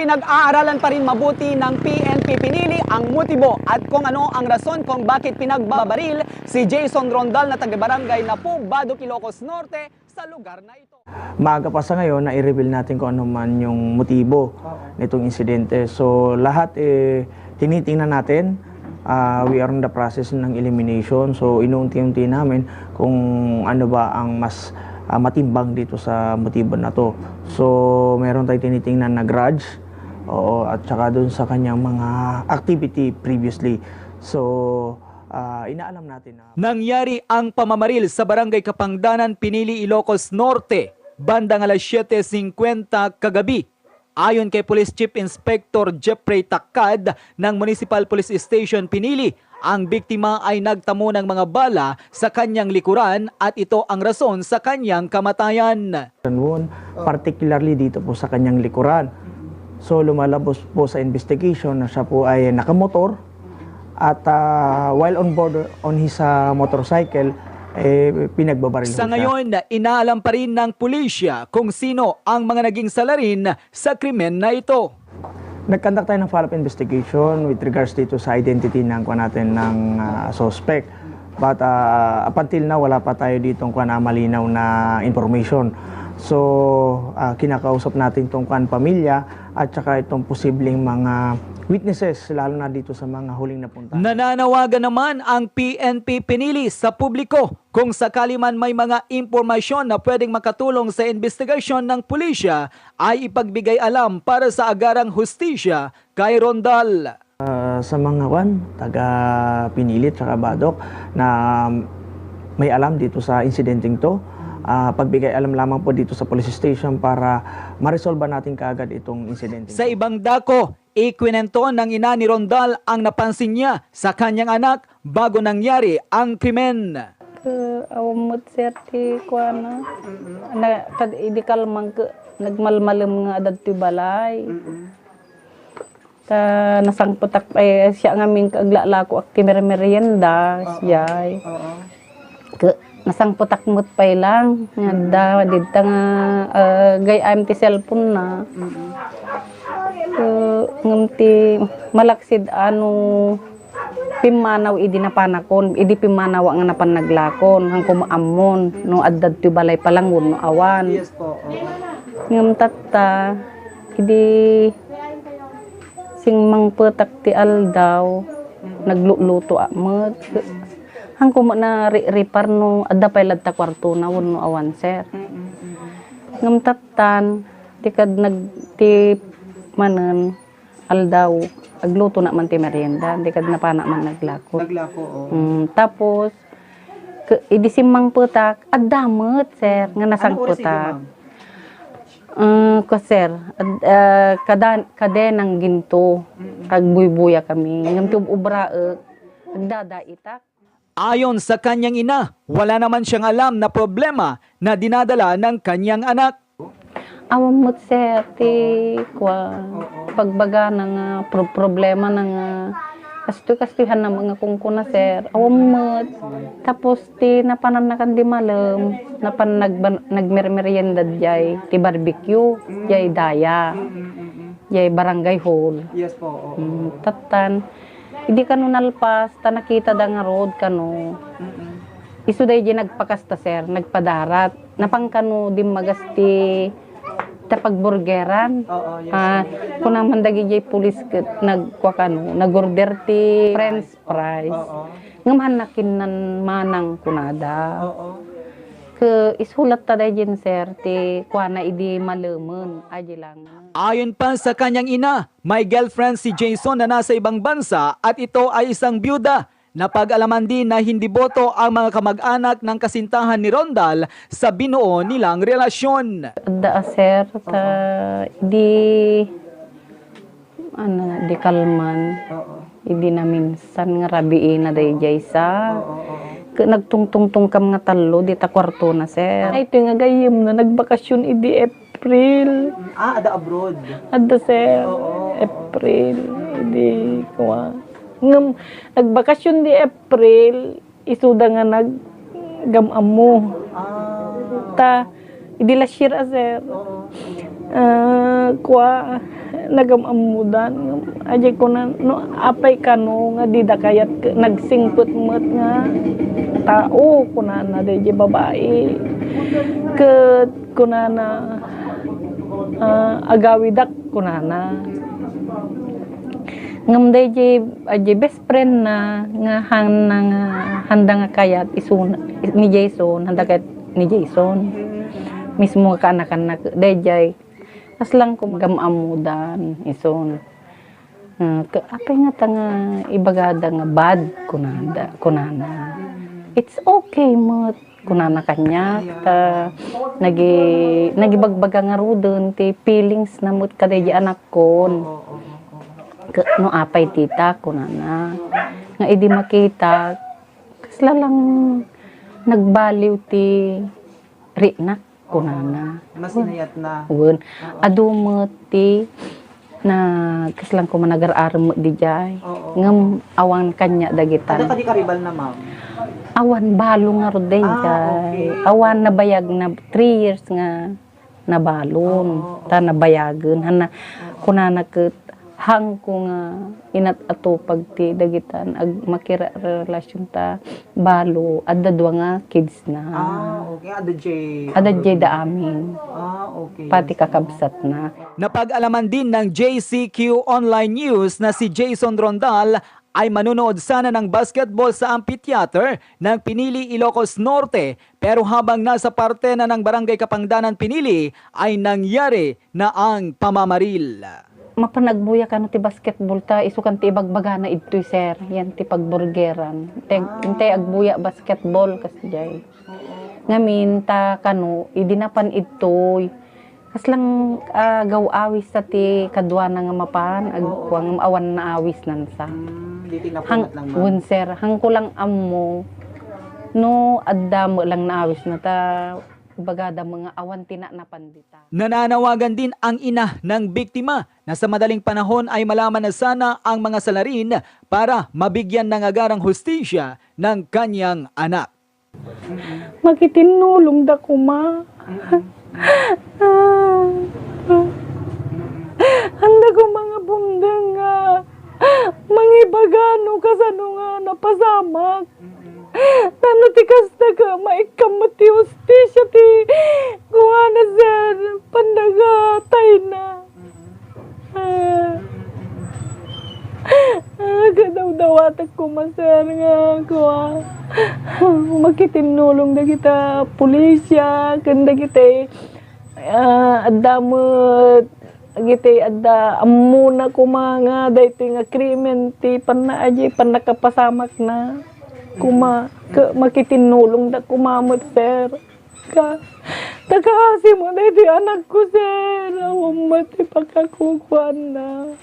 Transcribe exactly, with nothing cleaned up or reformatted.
Pinag-aaralan pa rin mabuti ng P N P Pinili ang motibo at kung ano ang rason kung bakit pinagbabaril si Jason Rondal na taga Barangay Napu, Badoc, Ilocos Norte sa lugar na ito. Maaga pa sa ngayon na i-reveal natin kung ano man yung motibo nitong insidente. So lahat, eh, tinitingnan natin. Ah, we are in the process ng elimination. So inuunti-unti namin kung ano ba ang mas, ah, matimbang dito sa motibo na 'to. So meron tayong tinitingnan na grudge, oo, at saka dun sa kanyang mga activity previously. So, ah, inaalam natin na Nangyari ang pamamaril sa Barangay Kapangdanan, Pinili, Ilocos Norte, bandang alas siyete singkwenta kagabi. Ayon kay Police Chief Inspector Jeffrey Takad ng Municipal Police Station Pinili, ang biktima ay nagtamo ng mga bala sa kanyang likuran at ito ang rason sa kanyang kamatayan. Wound, particularly dito po sa kanyang likuran. So lumalabas po sa investigation na siya po ay nakamotor at, ah, while on board on his, ah, motorcycle, eh, pinagbabaril Sa ho siya. ngayon, inaalam pa rin ng pulisya kung sino ang mga naging salarin sa krimen na ito. Nag-conduct tayo ng follow-up investigation with regards dito sa identity ng, kuwan natin, ng, ah, suspect. But, ah, up until now, wala pa tayo ditong, kuwan, ah, malinaw na information. So, ah, kinakausap natin tong, kuwan, pamilya at saka itong posibleng mga witnesses, lalo na dito sa mga huling napunta. Nananawagan naman ang P N P Pinili sa publiko kung sakali man may mga impormasyon na pwedeng makatulong sa investigasyon ng pulisya ay ipagbigay alam para sa agarang hustisya kay Rondal. Ah, sa mga, kwan, taga Pinili at saka Badoc na may alam dito sa insidenteng 'to, ah, pagbigay alam lamang po dito sa police station para maresolba natin kaagad itong insidente. Sa ibang dako, ikwinento ng ina ni Rondal ang napansin niya sa kanyang anak bago nangyari ang krimen. Ke, awan met, sir, ti kuana. Na, kad, idi kalman ke, nagmalmalem nga adda ti balay. Ta nasangpetak, eh, siya ngamin aglalako ak ti mermerienda, Oo. Siyay. Oo. Ke, nasangpetak met pay lang, nga adda, didta nga, eh, gayam ti cellphone na. Mm-mm. Ke, ngem ti malaksid ano, pimmanaw idi napanakon, idi pimmanaw nga napan naglakon, hangko ammon, no adda ti balay palangon no awan. Yes po, oo. Ngem tatta, idi simmangpetak ti aldaw, Mm. nagluto ak met. Mm. Hangko met naripar no adda pay latta kuartona wenno awan, sir. Mm, mm, mm. Ngem tattan, ti kad nag-, ti manen, aldaw, agluto na man ti merienda, di kad napana man naglako. Naglako, oo. Mm, tapos, ke-, idi simmangpetak, adda met, sir, nga Ano oras idi, nasangpetak. ma'am? Eh, ko, sir, ad-, eh, kada-, kadenang ginto, Mm-mm. agbuybuya kami. Ngem ti ub-, ubraek, agdadaitak. Ayon sa kanyang ina, wala naman siyang alam na problema na dinadala ng kanyang anak. Awan met, sir, ti Oo. kuan, Oo. pagbagana nga pro-, problema na nga kastoy-kastoyhan na nga kunkuna, sir. Awan met. Tapos ti napanannakan di malem, napan nagban-, nagmermerienda jay ti barbecue, Mm. jay daya, Mm, mm, mm, mm. jay barangay hall. Yes po, oo. Mm, tattan. Idi kano nalpas, ta nakitada ngarud kano. Mm-mm. Isu daydi nagpakasta, sir, nagpadarat. Napan kano dimmagas ti, ta pagburgeran. Oo, yes, Ah, sir. Kuna man dagidiay pulis ket nagkua kano, nag-order ti French fries. Oo. Ngem hanna kinnan manang kunada. Oo. Ke isulat ta daydiay, sir, ti kuana idi malemen, aji lang. Ayon pa sa kanyang ina, may girlfriend si Jason na nasa ibang bansa at ito ay isang byuda. Napag-alaman din na hindi boto ang mga kamag-anak ng kasintahan ni Rondal sa binuo nilang relasyon. Adda a, sir, ta Oo. di, ano, di kalman. Oo. Idi naminsan nga rabiina daydiay sa. Oo, oo. Ke-, nagtungtungtungkam nga tallo dita kuartona, sir. Oo. Ay, ito nga gayyemna, nagbakasyon idi April. Ah, adda abroad. Adda, sir. Oo, oo. April. Idi, kuwan. Ngem, nagbakasyon di April, isuda nga naggam-ammo. Ah. Ta, idi last year a, sir. Oo. Ah, kua, nagam-ammodan. Aje kuna, no, apay kano nga dida kayat ke-, nagsingpet met nga tao, kunana dayjay babai. Ket kunana, ah, agawidak, kunana. Ngem dayjay, aje best friend na nga handa nga, handa nga kayat isuna, ni Jason, handa kayat ni Jason. Mismo nga kaanakanna, dayjay, kasla koma gam-ammodan, ison. Ah, ka-, apay nga ta nga ibagada nga bad, kunada, kunana. It's okay met, kunana kaniak, ta nagi-, nagibagbaga ngaruden ti feelings na met kadaydi anakkon. Oo, oo, oo. Ka-, no apay tita, kunana. Nga idi makita, kasla lang nagbaliw ti rinak, kunana. Mas inayat na. Wen. Oo. Adu met ti na, kasla koma nagar-arem met dijay. Oo. Ngem awan kaniak dagitan. Adda kadi karibal na, ma'am? Awan, balo ngarud dayjay. Ah, okay. Awan, nabayag na three years nga nabalon. Oo, oo. Ta nabayagen. Hana, oo, kunana ket, hangko nga inat-atupag ti dagitan ag-, makirelasion ta balo, adda dua nga kids na. Ah, okay. Adda jay Adda jay da amin. Ah, okay. Pati kakabsat na. Napag-alaman din ng J C Q Online News na si Jason Rondal ay manonood sana ng basketball sa amphitheater ng Pinili, Ilocos Norte, pero habang nasa parte na ng Barangay Kapangdanan, Pinili, ay nangyari na ang pamamaril. Mapan agbuya kano ti basketball ta, isu kan ti ibagbagana idtoy, sir. Yan ti pagburgeran. Te-, Ah. Intay agbuya basketball, kasjay. Oo. Ngamin ta kano, idi napan idtoy. Kaslang, ah, gaw-awis ta ti kaduana nga mapan, ag-, Oo. kuwang awan naawisnan sa. Hmm, di ti Hang-, napunot lang, ma'am. Wen, sir, hangko lang ammo, no adda met lang naawisna ta, ibagada met nga awan ti napan dita. Nananawagan din ang ina ng biktima na sa madaling panahon ay malaman na sana ang mga salarin para mabigyan ng agarang hustisya ng kanyang anak. Makitinnulongda koma. Handa koma nga bumdeng nga mangibaga no kasano nga napasamak. Tano ti kasta ka, maikkan met ti hustisya ti kuana, sir, pandagatayna. Ah. Ah, kadawdawatak koma, sir, nga kua, makitinnulong dagita pulisya, ken dagiti, ah, adda met, dagiti adda ammona koma nga daytoy nga krimen ti panna-, aji, pannakapasamakna. Koma, ke-, makitinnulongda koma met, sir. Ka, ta kaasi mo daydi anakko, sir. Awan met ti pakakukuanna.